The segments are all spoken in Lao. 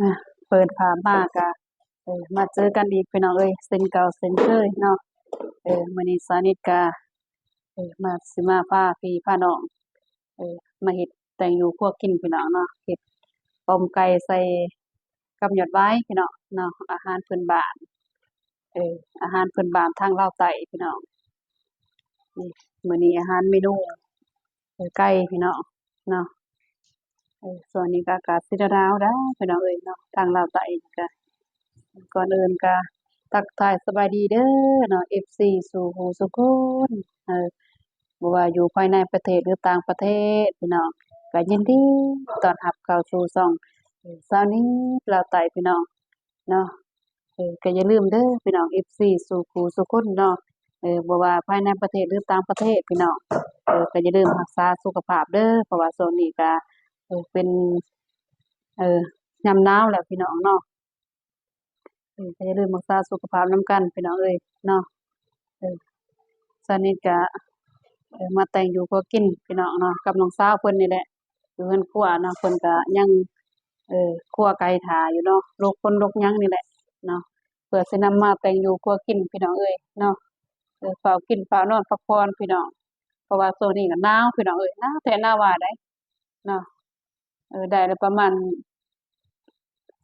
ອ່ະ ເປີດພາບມາກະ ເອີ ມາເຈີກັນອີກພີ່ນ້ອງເອີຍ ເຊັ່ນເກົ່າເຊັ່ນເຄີຍເນາະ. ເອີ ມື້ນີ້ສາວນິດກະ ເອີ ມາ ຊິມາພາພີ່ພານ້ອງ ເອີ ມາເຮັດແຕ່ງຢູ່ຄົວກິນພີ່ນ້ອງເນາະ. ເຮັດອ່ອມໄກ່ໃສ່ກັບຍອດຫວາຍພີ່ນ້ອງເນາະ ອາຫານພື້ນບ້ານ ເອີ ອາຫານພື້ນບ້ານທາງລາວໃຕ້ພີ່ນ້ອງ. ນີ້ ມື້ນີ້ອາຫານເມນູ ເອີ ໄກ່ພີ່ນ້ອງເນາະ. ເອີ ຊ່ວງນີ້ກໍອາກາດຊິໜາວໆ ດາພີ່ນ້ອງເອີຍເນາະ ທາງລາວໃຕ້ກໍ. ກ່ອນອື່ນກໍທັກທາຍສະບາຍດີເດີເນາະ ເອັຟຊີ ສູ່ຜູ້ສູ່ຄົນ ເອີ ບໍ່ວ່າຢູ່ພາຍໃນປະເທດ ຫຼື ຕ່າງປະເທດພີ່ນ້ອງ ກໍຍິນດີຕ້ອນຮັບເຂົ້າສູ່ຊ່ອງ ເອີ ສາວນິດລາວໃຕ້ພີ່ນ້ອງເນາະ. ເອີ ກໍຢ່າລືມເດີພີ່ນ້ອງ ເອັຟຊີ ສູ່ຜູ້ສູ່ຄົນເນາະ ເອີ ບໍ່ວ່າພາຍໃນປະເທດ ຫຼື ຕ່າງປະເທດພີ່ນ້ອງ ເອີ ກໍຢ່າລືມຮັກສາສຸຂະພາບເດີ ເພາະວ່າຊ່ວງນີ້ກໍ ເອີ ເປັນ ເອີ ຍາມໜາວແລ້ວພີ່ນ້ອງເນາະ. ເອີ ກໍຢ່າລືມຮັກສາສຸຂະພາບນຳກັນພີ່ນ້ອງເອີຍເນາະ. ເອີ ສາວນິດກະ ເອີ ມາແຕ່ງຢູ່ຄົວກິນພີ່ນ້ອງເນາະ ກັບນ້ອງສາວເພິ່ນນີ້ແຫຼະ ຢູ່ເຮືອນຄົວເນາະ. ເພິ່ນກະຍັງ ເອີ ຄົວໄກ່ຖ້າຢູ່ເນາະ ຫຼົກຄົນຫຼົກຫຍັງນີ້ແຫຼະເນາະ ເພື່ອຊິນຳມາແຕ່ງຢູ່ຄົວກິນພີ່ນ້ອງເອີຍເນາະ. ເອີ ຟ້າວກິນຟ້າວນອນພັກຜ່ອນພີ່ນ້ອງ ເພາະວ່າຊ່ວງນີ້ກໍໜາວພີ່ນ້ອງເອີຍ ໜາວແທ້ໜາວວ່າໃດເນາະ. ເອີ ໄດ້ແລ້ວປະມານ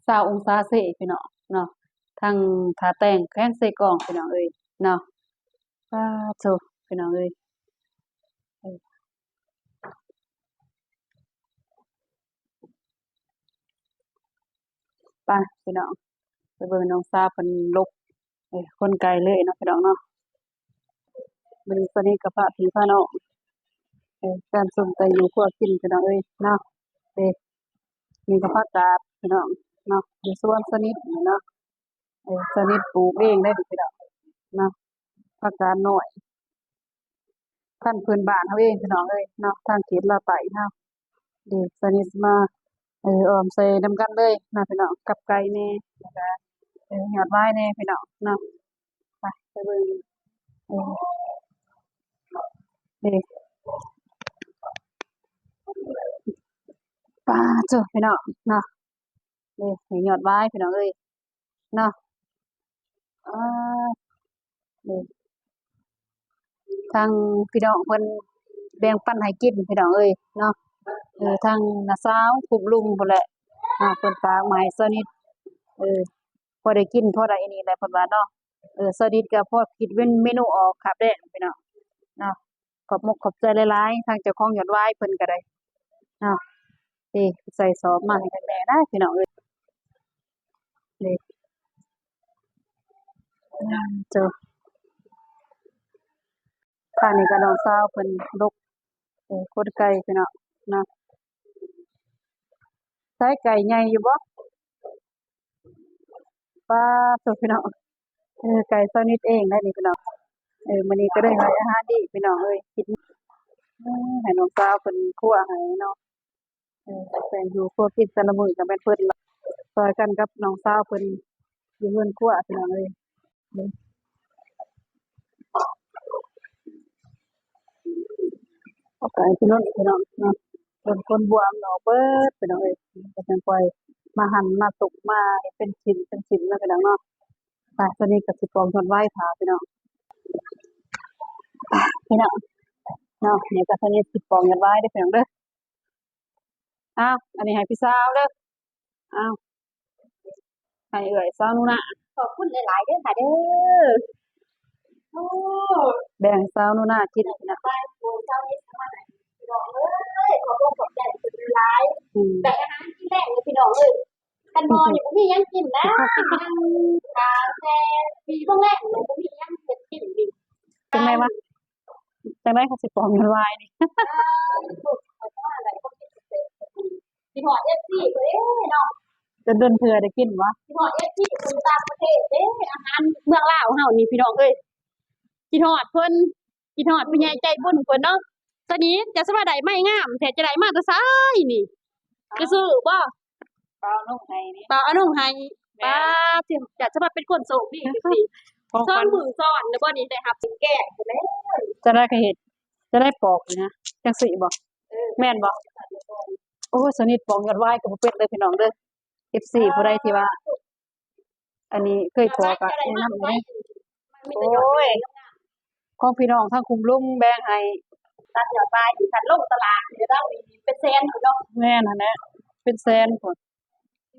ຊາວອົງສາເຊພີ່ນ້ອງເນາະ ທາງທ່າແຕງແຂວງເຊກອງພີ່ນ້ອງເອີຍເນາະ. ປາໂທ້ ພີ່ນ້ອງເອີຍ ເອີ ໄປພີ່ນ້ອງ ໄປເບິ່ງນ້ອງສາວເພິ່ນຫຼົກ ເອີ ຂົນໄກ່ເລີຍເນາະພີ່ນ້ອງເນາະ. ມື້ນີ້ສາວນິດກໍພາພີ່ພານ້ອງ ເອີ ການຊົມແຕ່ງຢູ່ຄົວກິນພີ່ນ້ອງເອີຍເນາະ. ເອີ ນີ້ກໍຜັກກາດພີ່ນ້ອງເນາະ ຢູ່ສວນສາວນິດນີ້ເນາະ. ເອີ ສາວນິດປູກເອງໄດ໋ນີ້ພີ່ນ້ອງເນາະ ຜັກກາດນ້ອຍ ພັນພື້ນບ້ານເຮົາເອງພີ່ນ້ອງເອີຍເນາະ ທາງເຂດລາວໃຕ້ເຮົາ. ເດ ສາວນິດຊິມາ ເອີ ອ່ອມໃສ່ນຳກັນເລີຍເນາະພີ່ນ້ອງ ກັບໄກ່ແດ່ ແລ້ວກະ ເອີ ຍອດຫວາຍແດ່ພີ່ນ້ອງເນາະ. ໄປ ໄປເບິ່ງ ເອີ ເດ ປາໂທ້ ພີ່ນ້ອງເນາະ. ເດ້ ນີ້ຍອດຫວາຍພີ່ນ້ອງເອີຍເນາະ. ອ່າ ນີ້ ທາງພີ່ນ້ອງເພິ່ນແບ່ງປັນໃຫ້ກິນພີ່ນ້ອງເອີຍເນາະ. ເອີ ທາງນ້າສາວຄຸບລຸງພຸ້ນແຫຼະ ອ່າ ເພິ່ນຝາກມາໃຫ້ສາວນິດ ເອີ ພໍໄດ້ກິນພໍໄດ້ອັນນີ້ແຫຼະເພິ່ນວ່າເນາະ. ເອີ ສາວນິດກໍພໍຄິດເປັນເມນູອອກຄັກແດ່ພີ່ນ້ອງເນາະ. ຂອບມົກຂອບໃຈຫຼາຍໆ ທາງເຈົ້າຂອງຍອດຫວາຍເພິ່ນກໍໄດ້ເນາະ ເອີ ໃສ່ສອບມາໃຫ້ແນ່ໆ ນະພີ່ນ້ອງເອີຍ. ນີ້ ເຈົ້າ ທາງນີ້ກໍນ້ອງສາວເພິ່ນຫຼົກ ເອີ ຂົນໄກ່ພີ່ນ້ອງເນາະ. ໃສ່ໄກ່ໃຫຍ່ຢູ່ບໍ່? ປາໂທ້ ພີ່ນ້ອງ ເອີ ໄກ່ສາວນິດເອງໄດ໋ນີ້ພີ່ນ້ອງ. ເອີ ມື້ນີ້ກໍໄດ້ໃຫ້ອາຫານດີພີ່ນ້ອງເອີຍ ກິນ ເອີ ໃຫ້ນ້ອງສາວເພິ່ນຄົວໃຫ້ເນາະ. ເອີ ແຕ່ງຢູ່ຄົວກິນແຕ່ລະມື້ກໍແມ່ນເພິ່ນຊ່ອຍກັນກັບນ້ອງສາວເພິ່ນຢູ່ເຮືອນຄົວພີ່ນ້ອງເອີຍ. ເອົາໄກ່ພີ່ນ້ອງ ພີ່ນ້ອງເນາະ ເພິ່ນຄົນບົວມັນອອກເບິດພີ່ນ້ອງເອີຍ ກໍຈັ່ງຄ່ອຍມາຫັ່ນມາສຸກມາເຮັດເປັນຊິ້ນເປັນຊິ້ນເນາະພີ່ນ້ອງເນາະ. ໄປ ຕອນນີ້ກໍຊິປອງຍອດຫວາຍຖ້າພີ່ນ້ອງ ໄປ ພີ່ນ້ອງເນາະ. ນີ້ກໍຕອນນີ້ຊິປອງຍອດຫວາຍເດີພີ່ນ້ອງເດີ. ອ້າວ ອັນນີ້ໃຫ້ພີ່ສາວເດີ. ອ້າວ ໃຫ້ເອື້ອຍສາວໜູນາ ຂອບຄຸນຫຼາຍໆເດີຄ່ະເດີ. ໂອ້ ແບ່ງສາວໜູນາກິນນະ. ພີ່ນ້ອງເອີຍ ຂອບອົກຂອບໃຈຫຼາຍໆ ອືມ ໄດ້ອາຫານກິນແລງເດີພີ່ນ້ອງເອີຍ. ຄັນບໍ່ນີ້ບໍ່ມີຫຍັງກິນນະ ນັ່ງຖ້າແຕ່ສີ່ໂມງແລງນີ້ບໍ່ມີຫຍັງເຮັດກິນນີ້. ຈັ່ງໃດວະ? ຈັ່ງໃດເຂົາຊິປອງເງິນວາຍນີ້? ເອີ ຄິດຮອດເອັຟຊີເດ້ເນາະ. ດົນໆເທື່ອໄດ້ກິນວະ. ຄິດຮອດເອັຟຊີຢູ່ຕ່າງປະເທດເດ້ ອາຫານເມືອງລາວເຮົານີ້ພີ່ນ້ອງເອີຍ. ຄິດຮອດເພິ່ນ ຄິດຮອດຜູ້ໃຫຍ່ໃຈບຸນເພິ່ນເນາະ. ຕອນນີ້ຈະສະວ່າໄດ້ໄມ້ງາມແທ້ ຈະໄດ້ມາແຕ່ໃສນີ້? ຈະຊື້ບໍ່? ປາວໜຸ່ງໄຫ້ນີ້ ປາວອະນຸງໄຫ້. ແມ່ນ ປາດ ຈະສະວ່າເປັນຄົນໂຊກດີຈັ່ງຊີ້. ສອງມື້ຊ້ອນແລ້ວບໍ່ນີ້ໄດ້ຮັບແກງພຸ້ນແຫຼະ. ຈະໄດ້ກະເຮັດ ຈະໄດ້ປອກນີ້ນະ ຈັ່ງຊີ້ບໍ່? ເອີ ແມ່ນບໍ່? ໂອ້ຍ ສະນິດປອງຍອດວາຍກໍບໍ່ເປັນເດີພີ່ນ້ອງເດີ. ເອັຟຊີຜູ້ໃດທີ່ວ່າ ອັນນີ້ເຄີຍພໍກໍແນະນຳແດ່. ໂອ້ຍ ຂອງພີ່ນ້ອງທາງຄຸ້ມລຸມແບ່ງໃຫ້ ຕັດຍອດວາຍນີ້ ຄັນລົງຕະຫຼາດນີ້ໄດ້ເປັນແສນພຸ້ນເນາະ. ແມ່ນຫັ້ນແຫຼະ ເປັນແສນພຸ້ນ.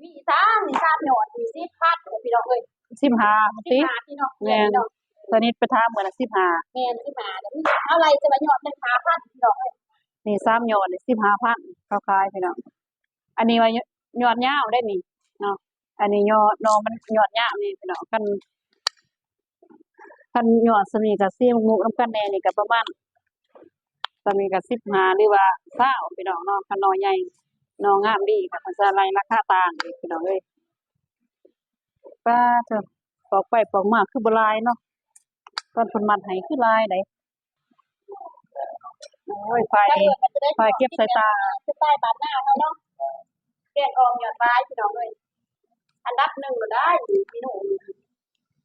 ມີອີກສາມ ນີ້ສາມຍອດນີ້ ສິບພັນ ພີ່ນ້ອງເອີຍ ສິບຫ້າຕິ. ສິບຫ້າ ພີ່ນ້ອງ ແມ່ນ ສະນິດໄປຖາມມື້ນັ້ນ ສິບຫ້າ. ແມ່ນ ສິບຫ້າ ເອົາໄລ່ແຕ່ວ່າຍອດໜຶ່ງ ຫ້າພັນ ພີ່ນ້ອງເອີຍ. ນີ້ສາມຍອດນີ້ ສິບຫ້າພັນ ເຂົາຂາຍ ພີ່ນ້ອງ. ອັນນີ້ວ່າຍອດຍາວໄດ໋ນີ້ເນາະ. ອັນນີ້ຍອດ ໜໍ່ມັນຍອດຍາວນີ້ພີ່ນ້ອງ. ຄັນ ຄັນຍອດສ່ຳນີ້ກໍຊິໝົກນຳກັນແດ່ນີ້ກໍປະມານສ່ຳນີ້ກໍສິບຫ້າ ຫຼືວ່າຊາວພີ່ນ້ອງເນາະ. ຄັນໜໍ່ໃຫຍ່ ໜໍ່ງາມດີກໍເພິ່ນຈະໄລ່ລາຄາຕ່າງອີກພີ່ນ້ອງເອີຍ. ປາດເທີ ປອກໄປປອກມາຄືບໍ່ຫຼາຍເນາະ. ຕອນເພິ່ນມັດໃຫ້ຄືຫຼາຍໃດ໋. ໂອ້ຍ ຝ່າຍ ຝ່າຍເກັບສາຍຕາ ສະໄຕລ໌ບ້ານນາເຮົາເນາະ. ແກງອ່ອມຍອດວາຍ ພີ່ນ້ອງເອີຍ ອັນດັບໜຶ່ງໂລດໄດ໋ ເມນູນີ້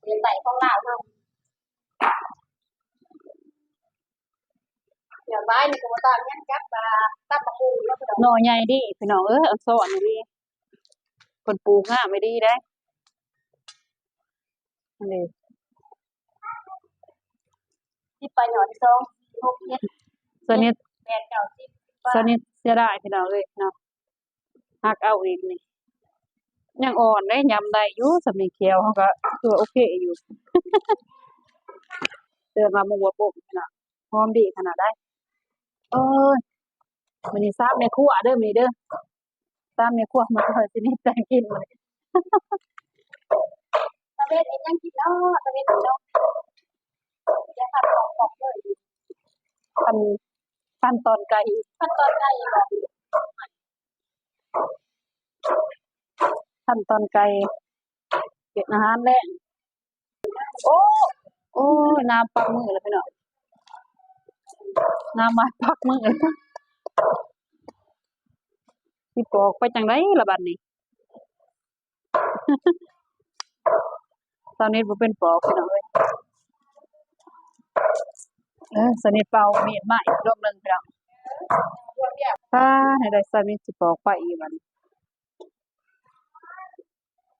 ເປັນໄຕຂອງລາວເຮົາ. ຍອດວາຍນີ້ກໍບໍ່ຕ່າງຫຍັງກັບ ອ່າ ຕຳບັກຫຸ່ງເນາະ ພີ່ນ້ອງ. ໜໍ່ໃຫຍ່ດີພີ່ນ້ອງເອີຍ ອັນຊ້ອນນີ້ດີ ເພິ່ນປູກງາມອີ່ຫຼີເດ້. ອັນນີ້ ສິບປາຍຍອດ ສອງ ສີ່ ຫົກ ເຈັດ ສະນິດ ແປດ ເກົ້າ ສິບ ສະນິດເສຍດາຍພີ່ນ້ອງເອີຍເນາະ. ຫັກເອົາອີກນີ້ ຍັງອ່ອນເດ້ ຍຳໄດ້ຢູ່. ສ່ຳນີ້ແຂ້ວເຮົາກໍຖືວ່າໂອເຄຢູ່. ເອີ້ນວ່າໝາກບົວບົກນະ ຫອມດີຂະໜາດໃດ. ໂອ້ຍ ມື້ນີ້ສາມແມ່ຄົວເດີ ມື້ນີ້ເດີ. ຕາມແມ່ຄົວມາຊ່ອຍຊິນິດແຕ່ງກິນມື້ນີ້. ຕາເວັນເຮັດຫຍັງກິນເນາະ ຕາເວັນເນາະ. ຢ່າພັກຂອງຂອບເລີຍ. ຂັ້ນ ຂັ້ນຕອນໄກ່ ຂັ້ນຕອນໄກ່ບໍ? ຂັ້ນຕອນໄກ່ ເຮັດອາຫານແລງ. ໂອ້ ໂອ້ຍ ນ້ຳປັກມືແລ້ວພີ່ນ້ອງ ນ້ຳມາປັກມືແລ້ວ. ຊິປອກໄປຈັ່ງໃດລະບັດນີ້? ຊາວນິດບໍ່ເປັນປອກພີ່ນ້ອງເອີຍ. ເອີ ຊາວນິດເປົ່າມີດມາອີກດອກໜຶ່ງພີ່ນ້ອງ. ປາດ ໃຫ້ໄດ້ ຊາວນິດຊິປອກໄປອີກບັດນີ້.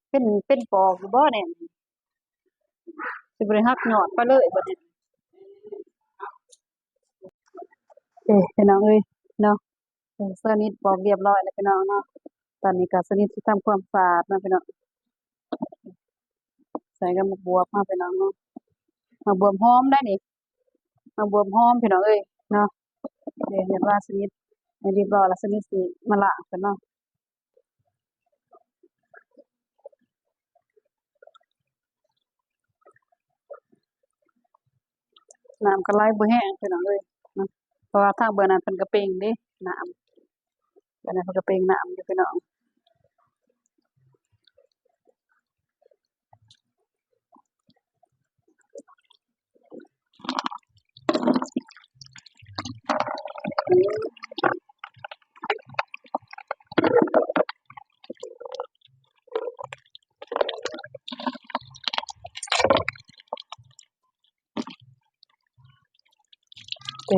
ເປັນ ເປັນປອກຢູ່ບໍ່ແດ່? ຊິບໍ່ໄດ້ຫັກຍອດໄປເລີຍບັດນີ້. ເອີ ພີ່ນ້ອງເອີຍເນາະ. ເອີ ຊາວນິດປອກຮຽບຮ້ອຍແລ້ວພີ່ນ້ອງເນາະ. ຕອນນີ້ກໍຊາວນິດຊິທຳຄວາມສະອາດເນາະພີ່ນ້ອງ. ໃສ່ກັບໝາກບວບເຮົາພີ່ນ້ອງເນາະ. ໝາກບວບຫອມໄດ໋ນີ້. ໝາກບວບຫອມພີ່ນ້ອງເອີຍເນາະ. ເອີ ຮຽບຮ້ອຍຊາວນິດ ໃຫ້ຮຽບຮ້ອຍແລ້ວຊາວນິດຊິມາລ້າງກ່ອນເນາະ. ນ້ຳກໍໄຫຼບໍ່ແຮງພີ່ນ້ອງເອີຍເນາະ. ເພາະວ່າທາງເບື້ອງນັ້ນເພິ່ນກໍເປັ່ງເດ້ນ້ຳ. ອັນນັ້ນເພິ່ນກໍເປັ່ງນ້ຳຢູ່ພີ່ນ້ອງ. ເອີ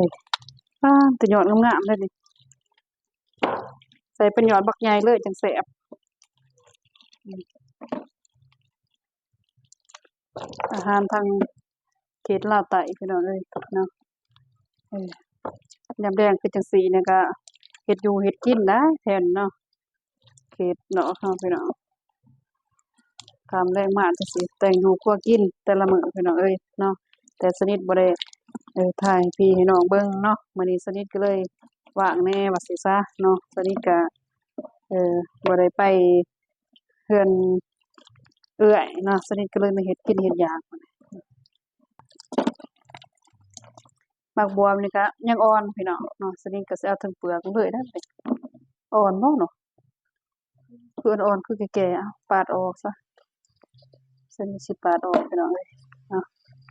ປາດ ແຕ່ຍອດງາມໆເລີຍນີ້. ໃສ່ເປັນຍອດບັກໃຫຍ່ເລີຍຈັ່ງແຊບ. ອາຫານທາງເຂດລາວໃຕ້ພີ່ນ້ອງເອີຍເນາະ. ເອີ ຍາມແລງຄືຈັ່ງຊີ້ນີ້ກະເຮັດຢູ່ເຮັດກິນໄດ໋ແຖວນີ້ເນາະ. ເຂດເນາະເຮົາພີ່ນ້ອງ ຄ່ຳແລງມາຈັ່ງຊີ້ ແຕ່ງຢູ່ຄົວກິນແຕ່ລະມື້ພີ່ນ້ອງເອີຍເນາະ. ແຕ່ຊະນິດບໍ່ໄດ້ ເອີ ຖ່າຍໃຫ້ພີ່ໃຫ້ນ້ອງເບິ່ງເນາະ. ມື້ນີ້ຊະນິດກໍເລີຍວ່າງແດ່ວ່າຊີ້ຊະເນາະ. ຊະນິດກໍ ເອີ ບໍ່ໄດ້ໄປເຮືອນເອື້ອຍເນາະ. ຊະນິດກໍເລີຍມາເຮັດກິນເຮັດຢາກ. ໝາກບວບນີ້ກະຍັງອ່ອນພີ່ນ້ອງເນາະ. ຊະນິດກໍຊິເອົາທັງເປືອກເລີຍໄດ໋. ອ່ອນບໍ່ເນາະ? ຄືອ່ອນໆ ຄືແກ່ໆ ເອົາປາດອອກຊະ. ຊະນິດຊິປາດອອກພີ່ນ້ອງເອີຍເນາະ.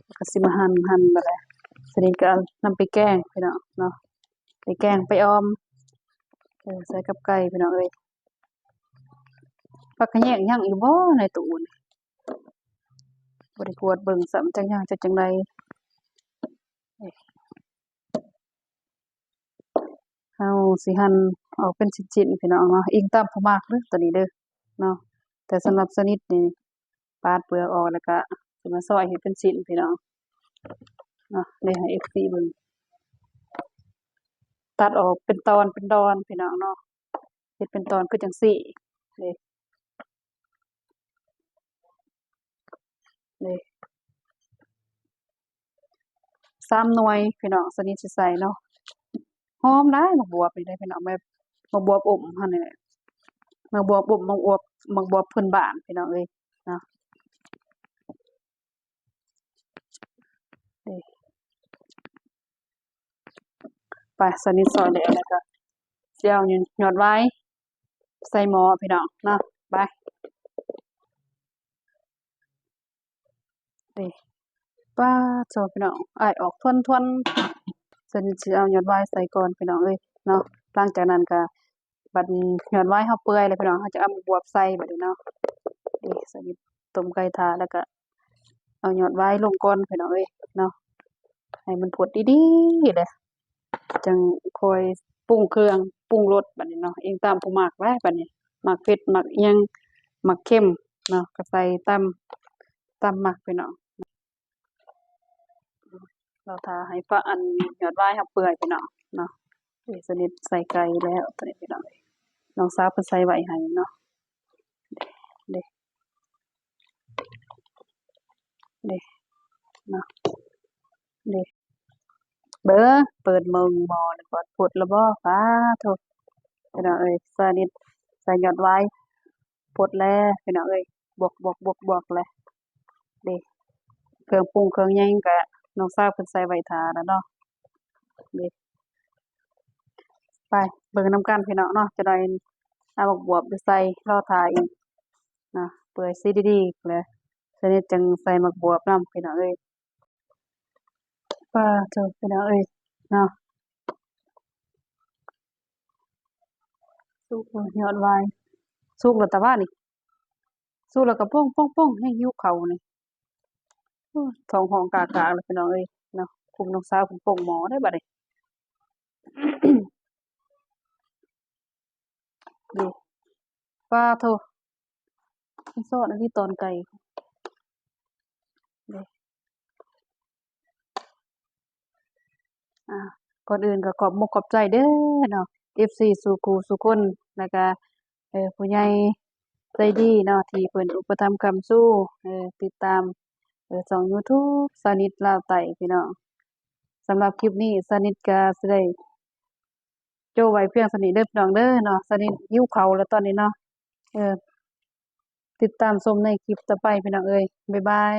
ແລ້ວກໍຊິມາຫັ່ນ ຫັ່ນບາດແລ້ວ ຊະນິດກໍເອົານຳໄປແກງພີ່ນ້ອງເນາະ. ໄປແກງໄປອ່ອມ ເອີ ໃສ່ກັບໄກ່ພີ່ນ້ອງເອີຍ. ຜັກຂະແຍງຍັງຢູ່ບໍ່ໃນຕູ້ນີ້? ບໍ່ໄດ້ກວດເບິ່ງຊ້ຳ ຈັກຍັງຈັກຈັ່ງໃດ. ເຮົາຊິຫັ່ນອອກເປັນຊິ້ນໆ ພີ່ນ້ອງເນາະ. ອີງຕາມຜູ້ມັກເດີ ໂຕນີ້ເດີເນາະ. ແຕ່ສຳລັບຊະນິດນີ້ ປາດເປືອກອອກ ແລ້ວກະຊິມາຊອຍເຮັດເປັນຊິ້ນພີ່ນ້ອງເນາະ. ເດ ໃຫ້ເອັຟຊີເບິ່ງ ຕັດອອກເປັນຕອນເປັນດອນພີ່ນ້ອງເນາະ, ເຮັດເປັນຕອນຄືຈັ່ງຊີ້ ເດ ເດ ສາມໜ່ວຍພີ່ນ້ອງ ຊະນິດຊິໃສ່ເນາະ. ຫອມຫຼາຍໝາກບວບນີ້ເດ້ພີ່ນ້ອງ ແບບໝາກບວບອົມເຮົານີ້ແຫຼະ ໝາກບວບອົມ ໝາກບວບ ໝາກບວບພື້ນບ້ານພີ່ນ້ອງເອີຍເນາະ. ໄປ ຊະນິດຊອຍແລ້ວ ແລ້ວກໍຊິເອົາຍອດຫວາຍໃສ່ໝໍ້ພີ່ນ້ອງເນາະ. ໄປ ເດ້ ປາດໂທ້ພີ່ນ້ອງ ອ້າຍອອກທວນໆ. ຊະນິດຊິເອົາຍອດຫວາຍໃສ່ກ່ອນພີ່ນ້ອງເອີຍເນາະ. ຫຼັງຈາກນັ້ນກໍ ບັດຍອດຫວາຍເຮົາເປື່ອຍແລ້ວພີ່ນ້ອງ ເຮົາຈະເອົາໝາກບວບໃສ່ບັດນີ້ເນາະ. ເດ້ ຊະນິດຕົ້ມໄກ່ຖ້າ ແລ້ວກໍເອົາຍອດຫວາຍລົງກ່ອນພີ່ນ້ອງເອີຍເນາະ ໃຫ້ມັນຟົດດີໆ ແລ້ວຈັ່ງຄ່ອຍປຸງເຄື່ອງ ປຸງລົດບັດນີ້ເນາະ. ອີງຕາມຜູ້ມັກແຫຼະບັດນີ້ ມັກເຜັດ ມັກຫຍັງ ມັກເຄັມເນາະ ກໍໃສ່ຕາມ ຕາມມັກພີ່ນ້ອງ. ລໍຖ້າໃຫ້ປະ ອັນ ຍອດຫວາຍເຮົາເປື່ອຍພີ່ນ້ອງເນາະ. ເອີ ຊະນິດໃສ່ໄກ່ແລ້ວຕອນນີ້ພີ່ນ້ອງເອີຍ ນ້ອງສາວເພິ່ນໃສ່ໄວ້ໃຫ້ເນາະ. ເດ້ ເດ້ ເດ້ເນາະ ເດ້ ເບິ່ງ ເປີດເບິ່ງໝໍ້ນີ້ກ່ອນ ຟົດແລ້ວບໍ່? ປາດໂທ້ ພີ່ນ້ອງເອີຍ ຊະນິດໃສ່ຍອດຫວາຍ ຟົດແລ້ວພີ່ນ້ອງເອີຍ ບວກໆໆໆ ແລ້ວເດ້. ເຄື່ອງປຸງເຄື່ອງຫຍັງກະນ້ອງສາວເພິ່ນໃສ່ໄວ້ຖ້າແລ້ວເນາະ. ເດ້ ໄປເບິ່ງນຳກັນພີ່ນ້ອງເນາະ ຈະໄດ້ເອົາໝາກບວບໄປໃສ່ ລໍຖ້າອີກເນາະ ເປື່ອຍຊິດີໆ ແລ້ວຊະນິດຈັ່ງໃສ່ໝາກບວບນຳພີ່ນ້ອງເອີຍ. ປາດໂທ້ ພີ່ນ້ອງເອີຍເນາະ ສຸກ ຍອດຫວາຍ ສຸກແລ້ວຕາວ່ານີ້ ສຸກແລ້ວກໍປົງໆໆ ແຮງຫິວເຂົ້ານີ້. ໂອ້ຍ ທ້ອງຮ້ອງກາກໆ ແລ້ວພີ່ນ້ອງເອີຍເນາະ. ຄຸມນ້ອງສາວເພິ່ນປົງໝໍ້ເດ້ບັດນີ້. ເດ້ ປາດໂທ້ ມັນຊອດອັນນີ້ຕອນໄກ່ເດ້. ອ່າ ກ່ອນອື່ນກໍຂອບມົກຂອບໃຈເດີເນາະ ເອັຟຊີສູ່ຄູ່ສູ່ຄົນ ແລ້ວກະ ເອີ ຜູ້ໃຫຍ່ໃຈດີເນາະ ທີ່ເພິ່ນອຸປະຖຳຄ້ຳຊູ ເອີ ຕິດຕາມ ເອີ ຊ່ອງຢູທູບ ສານິດລາວໃຕ້ພີ່ນ້ອງ. ສຳລັບຄລິບນີ້ ສານິດກະຊິໄດ້ ໂຈະໄວ້ພຽງສ່ຳນີ້ເດີພີ່ນ້ອງເດີເນາະ. ຊະນິດຫິວເຂົ້າແລ້ວຕອນນີ້ເນາະ. ເອີ ຕິດຕາມຊົມໃນຄລິບຕໍ່ໄປພີ່ນ້ອງເອີຍ. ບາຍບາຍ.